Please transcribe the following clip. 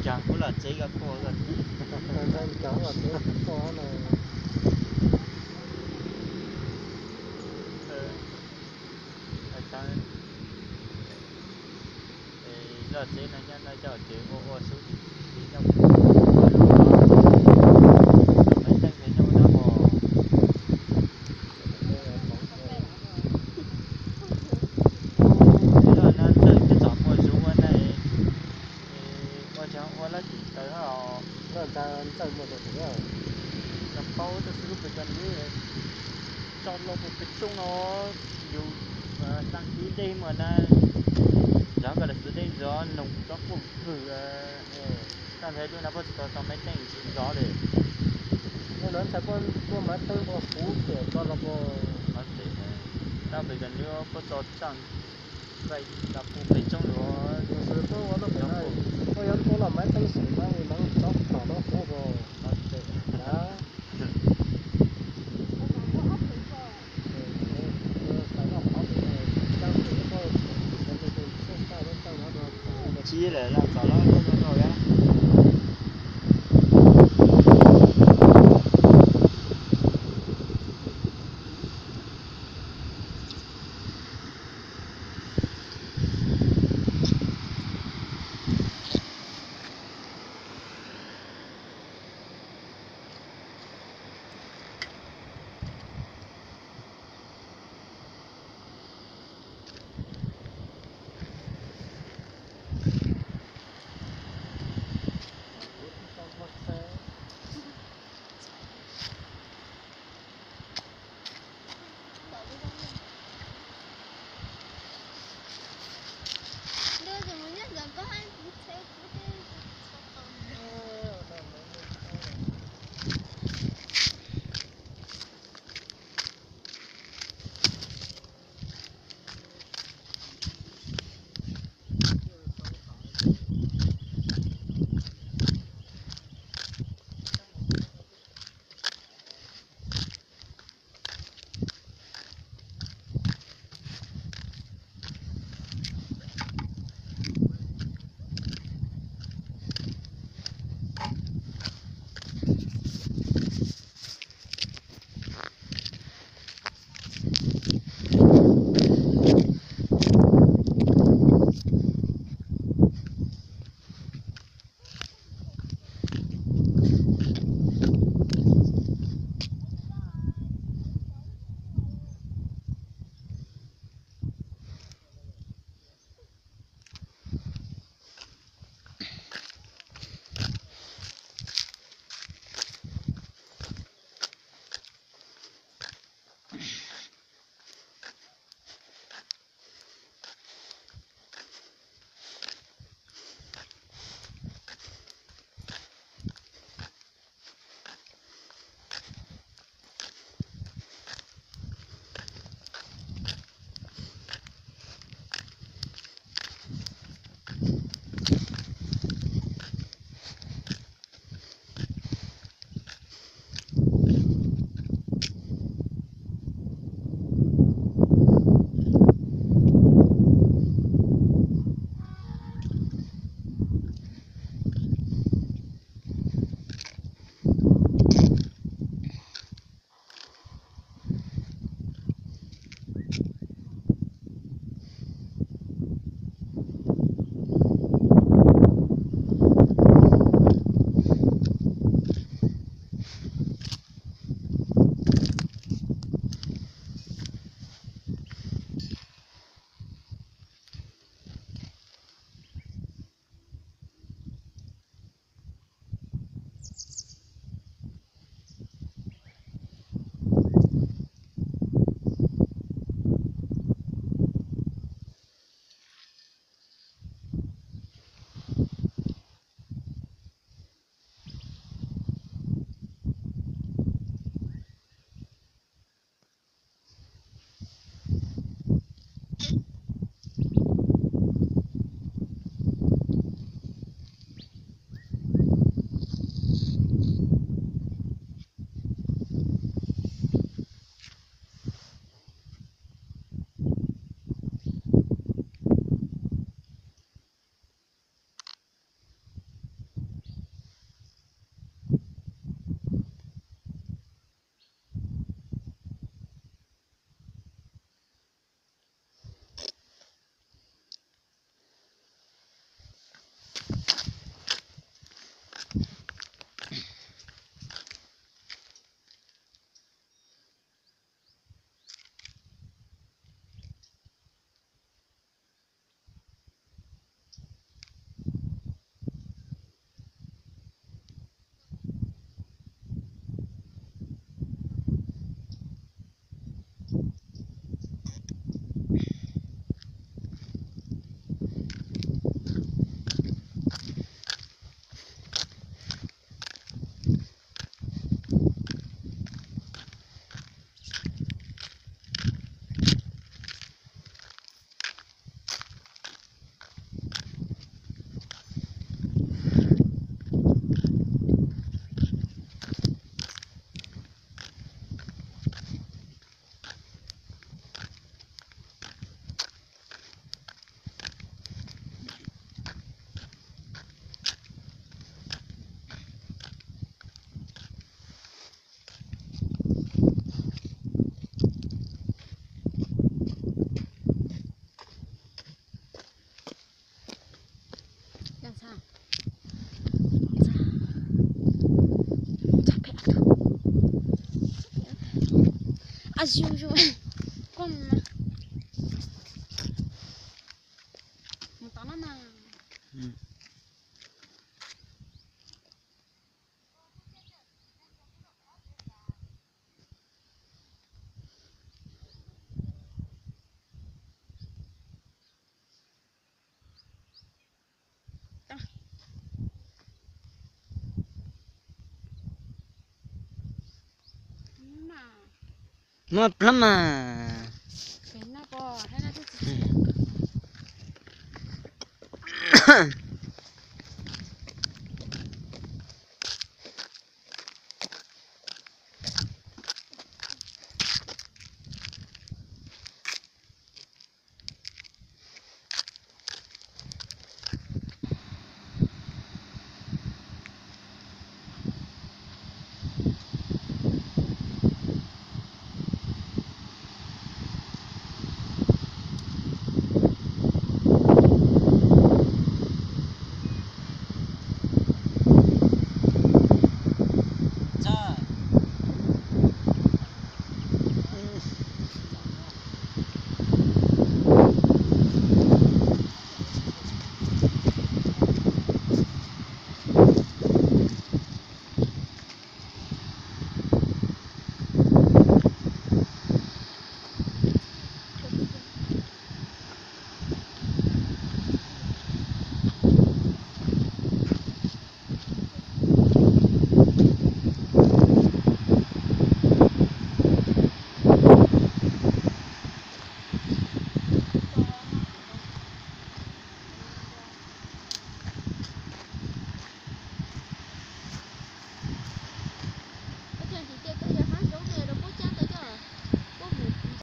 Caag kuv los tsev koj koj. Los tsev no nyob no coj ces ua ua xwb, tsis nyob, tau maiv teej ces nyob no os. Los no Ntxawg twb txom muaj zuv ua na, ua caag ua lab tim taws os. Tsis paub tab sis lub pes kas nwb tso los puag pem roob no, yus dlaag kiv dej mas na, zov koj los xwb dej zov noog tsob quaj vwg. Txawm ntawd lub no puab tsis tau tau maiv teej tsis zov li. Lub no ntshai puab muaj maiv teej puab huv tias tso los puag. Tab pes kas nwb puab tso tsaaj, puag pem roob los, puab yuav puab los maiv teej xwb mas li no tsob tom no huv puag. Tsis lawm los txom los lub no no a. Ab, zus zus, koj mus tod no mas. Muaj plab mas.